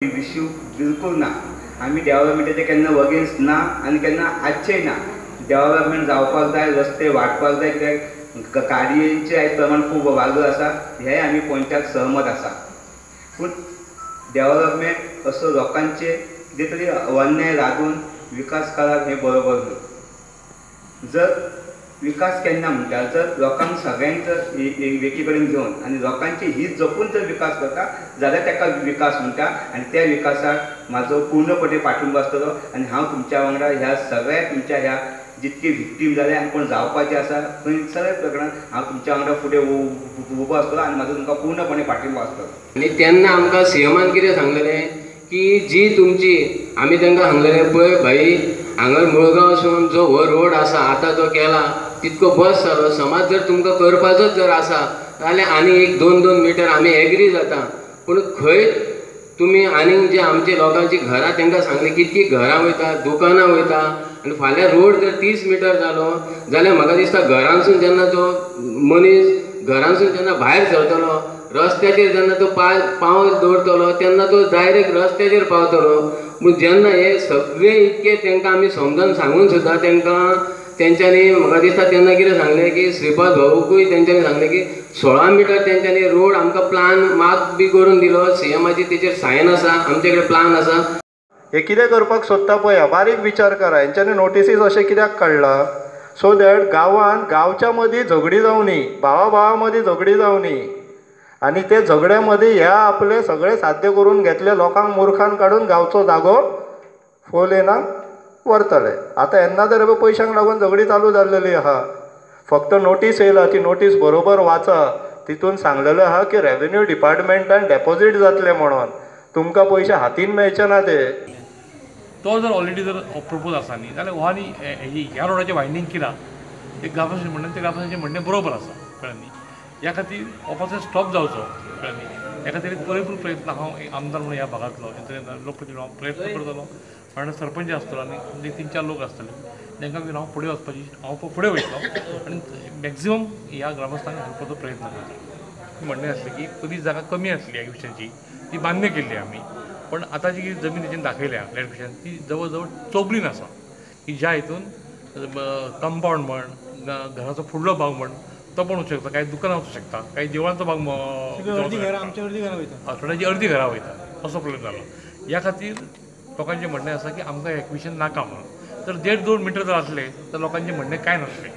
Issue बिलकुल ना. आमी डेवलपमेंटाचे केन्ना अगेन्स्ट ना आनी केन्ना आसचेय ना. डेवलपमेंट जावपाक जाय, रस्ते वाडपाक जाय, कित्याक गाडयेंचे आयज प्रमाण खूब वाडलो आसा, हेय आमी पॉयंटाक सहमत आसा. पूण डेवलपमेंट असो लोकांचे कितें तरी अन्याय राबून विकास करप हें बरोबर न्हू. जर विकास केन्ना म्हणटा, जर लोकांक सगळ्यांक जर एकी कडेन घेवन आनी लोकांचे हीत जपून जर विकास करता जाल्यार ताका विकास म्हणटा आनी त्या विकासाक म्हाजो पूर्णपणे पाठिंबो आसतलो. आनी हांव तुमच्या वांगडा ह्या सगळ्या तुमच्या ह्या जितके विक्टीम जाले आनी कोण जावपाचे आसा थंय सगळ्या प्रकरणान हांव तुमच्या वांगडा फुडें उबो आसतलो आनी म्हाजो तुमकां पूर्णपणे पाठिंबो आसतलो. आनी तेन्ना आमकां सीएमान कितें सांगलेलें की जी तुमची, आमी तांकां सांगलेलें पळय भाई हांगा मुळगांवसून जो हो रोड आसा आतां जो केला तितको बस जालो, समाज जर तुमकां करपाचोच जर आसा जाल्यार आनी एक 2-2 मिटर आमी एग्री जाता, पूण खंय तुमी आनीक जे आमचे लोकांची घरां तांकां सांगलें कितकी घरां वयता, दुकानां वयता, आनी फाल्यां रोड जर 30 मिटर जालो जाल्यार म्हाका दिसता घरांसून जेन्ना तो मनीस घरांसून जेन्ना भायर सरतलो रस्त्याचेर जेन्ना तो पावल दवरतलो तेन्ना तो डायरेक्ट रस्त्याचेर पावतलो. पूण जेन्ना हे सगळे इतके तांकां आमी समजून सांगून सुद्दां तांकां तेंच्यांनी म्हाका दिसता तेन्ना कितें सांगलें की श्रीपाद भाऊकूय तेंच्यांनी सांगलें की 16 मिटर तेंच्यांनी रोड आमकां प्लान मार्क बी करून दिलो, सीएमाची तेचेर सायन आसा, आमचे कडेन प्लान आसा. हे कितें करपाक सोदता पळया, बारीक विचार करा. हेंच्यांनी नोटिसीस अशें कित्याक काडला? सो that गांवांत गांवच्या मदीं झगडी जावनी, भावा भावा मदीं झगडी जावनी, आनी ते झगड्या मदीं ह्या आपले सगळे साध्य करून घेतले लोकांक मुर्खान काडून गांवचो जागो फोलेनाक व्हरतले. आतां येन्ना तर पयशांक लागून झगडी चालू जाल्लेली आहा. फक्त नोटीस येयला, ती नोटीस बरोबर वाचा. तितून सांगलेलें आहा की रेवेन्यू डिपार्टमेंटान डेपोजीट जातलें म्हणून, तुमकां पयशे हातीन मेळचे ना ते. तो जर ऑलरेडी जर प्रपोज आसा न्ही जाल्यार हो आनी ह्या रोडाचें वायंडींग केलां ते ग्रामस्थांचें म्हणणें, ते ग्रामस्थांचें म्हणणें बरोबर आसा, कळ्ळें न्ही. ह्या खातीर हो प्रोसेस स्टॉप जावचो, कळ्ळें न्ही. ह्या खातीर परिपूर्ण प्रयत्न हांव आमदार म्हणून ह्या भागांतलो लोकप्रतिनिधी हांव प्रयत्न करतलो. कारण सरपंच आसतलो आनी 3-4 लोक आसतले तांकां घेवन हांव फुडें वचपाची, हांव फुडें वयतलो आनी मॅक्झिमम ह्या ग्रामस्थांक हेल्पाचो प्रयत्न करतलो. म्हणणें आसलें की पयलीं जागा कमी आसली एक्विशनची, ती मान्य केल्ली आमी, पण आतां जी जमीन तेजेन दाखयल्या लँड एक्विशन ती जवळ जवळ चौगुलीन आसा की ज्या हितून कंपावंड म्हण, घराचो फुडलो भाग म्हण तो पण वचूं शकता, कांय दुकानां वचूं शकता, कांय देवळांचो भाग थोड्यांची अर्दी घरां वयता, असो प्रॉब्लेम जालो. ह्या खातीर लोकांचें म्हणणें आसा की आमकां एक्विशन नाका म्हणून. तर 1.5-2 मिटर जर आसलें तर लोकांचें म्हणणें कांय नासलें.